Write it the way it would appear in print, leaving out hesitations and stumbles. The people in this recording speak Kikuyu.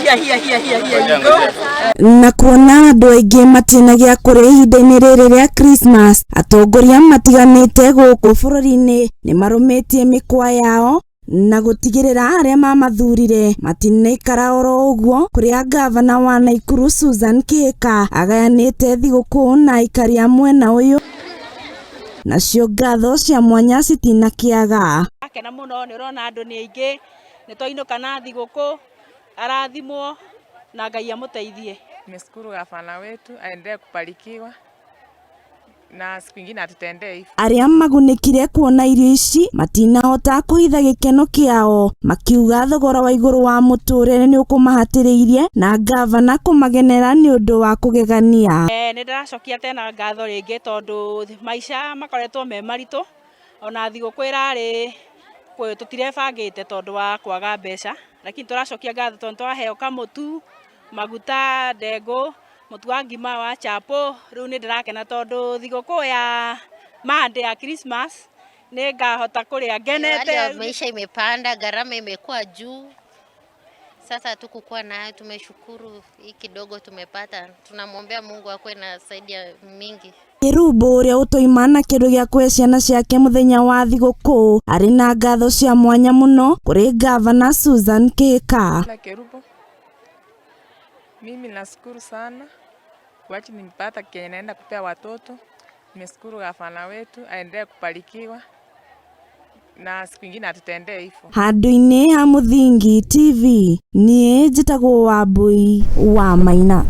Here, here, here, here, here you go. Na kuona andũ aingĩ matina gĩa kũrĩa ihinda-inĩ rĩrĩ rĩa Christmas, atongoria matiganĩte gũkũ bũrũri-inĩ nĩ marũmĩtie mĩkwa yao na gũtigĩrĩra arĩa mamathurire matinaikara oro ũguo, kũrĩa ngavana wa Naikuru Susan Kihika agayanĩte thigũkũ na aikari a mwena ũyũ, nacio ngatho cia mwanya citinakĩaga. Akena mũno nĩ ũrona andũ nĩ aingĩ, nĩ twainũka na thigũkũ, arathimwo na Ngai amũteithie. Nimeshukuru gavana wetu aendelee kubarikiwa na siku ingine atutendee hivyo. Arĩa magunĩkire kuona irio ici matinahota kũhitha gĩkeno kĩao, makiuga thogora wa igũrũ wa mũtũrĩre nĩ ũkũmahatĩrĩirie na ngavana kũmagenera nĩ ũndũ wa kũgegania. Nĩ ndĩracokia tena ngatho rĩngĩ tondũ maica makoretwo me maritũ, ona thigũkũ ĩrarĩ tũtirebangĩte tondũ wa kwaga mbeca, lakini tũracokia ngatho tondũ twaheo kamũtu, maguta, ndengũ, mũtu wa ngima wa chapo. Rĩu nĩ ndĩrakena tondũ thigũkũ ya Monday ya Christmas nĩ ngahota kũrĩa ngenete. Hali ya maisha imepanda, gharama imekuwa juu. Sasa hatukukuwa nayo, tumeshukuru hii kidogo tumepata. Tunamwombea Mungu akuwe na zaidi ya mingi. Kerubo ũrĩa ũtoima na kĩndũ gĩa kũhe ciana ciake mũthenya wa thigũkũ arĩ na ngatho cia mwanya mũno kũrĩ ngavana Susan Kihika. Na Kerubo, mimi nashukuru sana wachi nimepata kenye naenda kupea watoto. Nimeshukuru gavana wetu aendelee kubarikiwa na siku ingine atutendee hivyo. Handũ-inĩ ha Mũthingi TV, niĩ njĩtagwo Wambui wa Maina.